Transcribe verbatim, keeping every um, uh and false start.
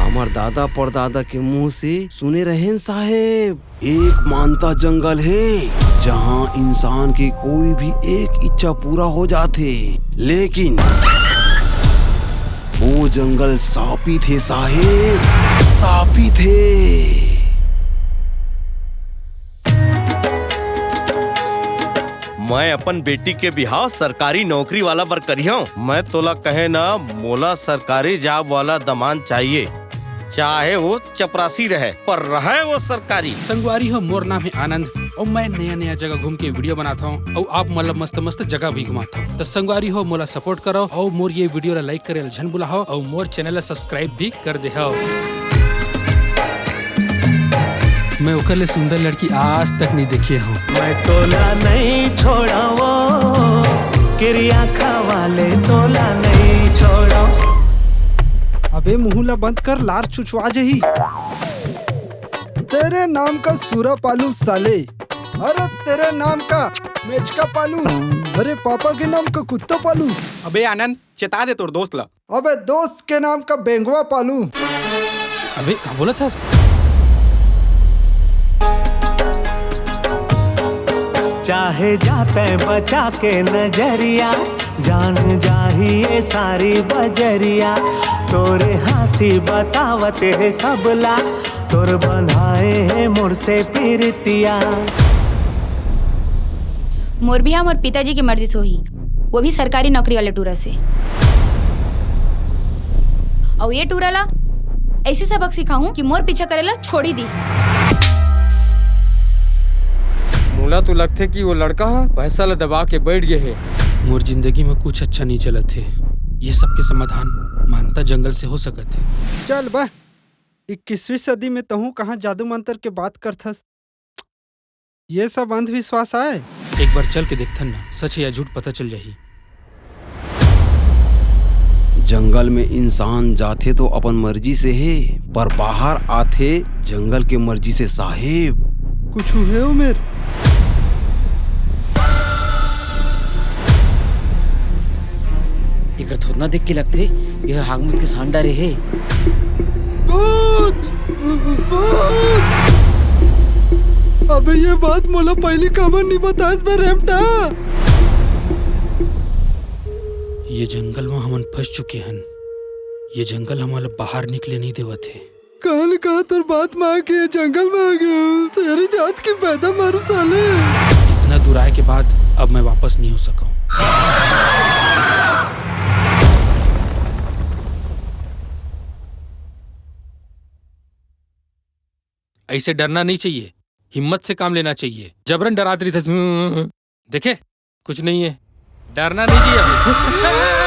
हमर दादा परदादा के मुंह से सुने रहेन साहेब, एक मानता जंगल हे, जहां इंसान के कोई भी एक इच्छा पूरा हो जाथे, लेकिन वो जंगल सापित हे साहेब, सापित हे। मैं अपन बेटी के बिहाव सरकारी नौकरी वाला बर करिहंव। मैं तोला कहे न, मोला सरकारी जॉब वाला दमांद चाहिए, चाहे वो चपरासी रहे, पर रहे वो सरकारी। संगवारी हो, मोर नाम हे आनंद अउ मैं नया नया जगह घूम के वीडियो बनात हंव अउ आप मन ल मस्त मस्त जगह भी घुमात हंव। त संगवारी हो, मोला सपोर्ट करव अउ मोर ये वीडियो ला लाइक करे ल झन भुलाहव अउ मोर चैनल ला सब्सक्राइब भी कर देहव। मैं ओकर ले सुंदर लड़की आज तक नहीं देखे हूँ। मैं तोला नहीं छोड़ावो, किरिया खवाले तोला नहीं छोड़ावो। अबे मुंह ला बंद कर, लार चुचवा जही। तेरे नाम का सूरा पालू साले, अरे तेरे नाम का मेचका पालू, अरे पापा के नाम का कुत्ता पालू। अबे आनंद, चेता दे तोर दोस्त ला। अबे दोस्त के नाम का बेंगवा पालू। अबे का बोलत हस? चाहे जाते बचा के नजरिया, जान जाही ये सारी बजरिया। तोरे हाँसी बतावत हे सबला, तोर बंधाए हे मोर से पीरतिया। मोर बिहाव मोर पिताजी के मर्जी से होही, वो भी सरकारी नौकरी वाले टूरा से। अउ ये टूरा ला ऐसे सबक सिखाहूं कि मोर पीछा करे ला छोड़ी दी। मोला तो लगथे कि वो लड़का ह पैसा ला दबा के बैठ गए हे। मोर जिंदगी में कुछ अच्छा नहीं चलत हे। ये सब के समाधान मानता जंगल से हो सकत हे। चल बा, इक्कीसवीं सदी में तहूं कहाँ जादू मंत्र के बात करथस? ये सब अंधविश्वास आय। एक बार चल के देखथन ना, सच हे या झूठ पता चल जाही। जंगल में इंसान जाथे तो अपन मर्जी से हे, पर बाहर आथे जंगल के मर्जी से साहेब। कुछ हे उमेर? एकर थोथना देख के लगथे, यह हागमुत के सांड डारे हे। भूत! भूत! अबे ये बात मोला पहली काबर नहीं बतास बे रेमटा? ये जंगल में हमन फंस चुके हन। ये जंगल हमन ला बाहर निकले नहीं देवत हे। कहाँ ले कहाँ तोर बात में आके जंगल में आ गए हो? तेरी जात की पैदा मारू साले। इतना दूर आए के बाद अब मैं वापस नहीं हो सका हूँ। ऐसे डरना नहीं चाहिए, हिम्मत से काम लेना चाहिए। जबरन डरात रही थे। देखे, कुछ नहीं है, डरना नहीं चाहिए।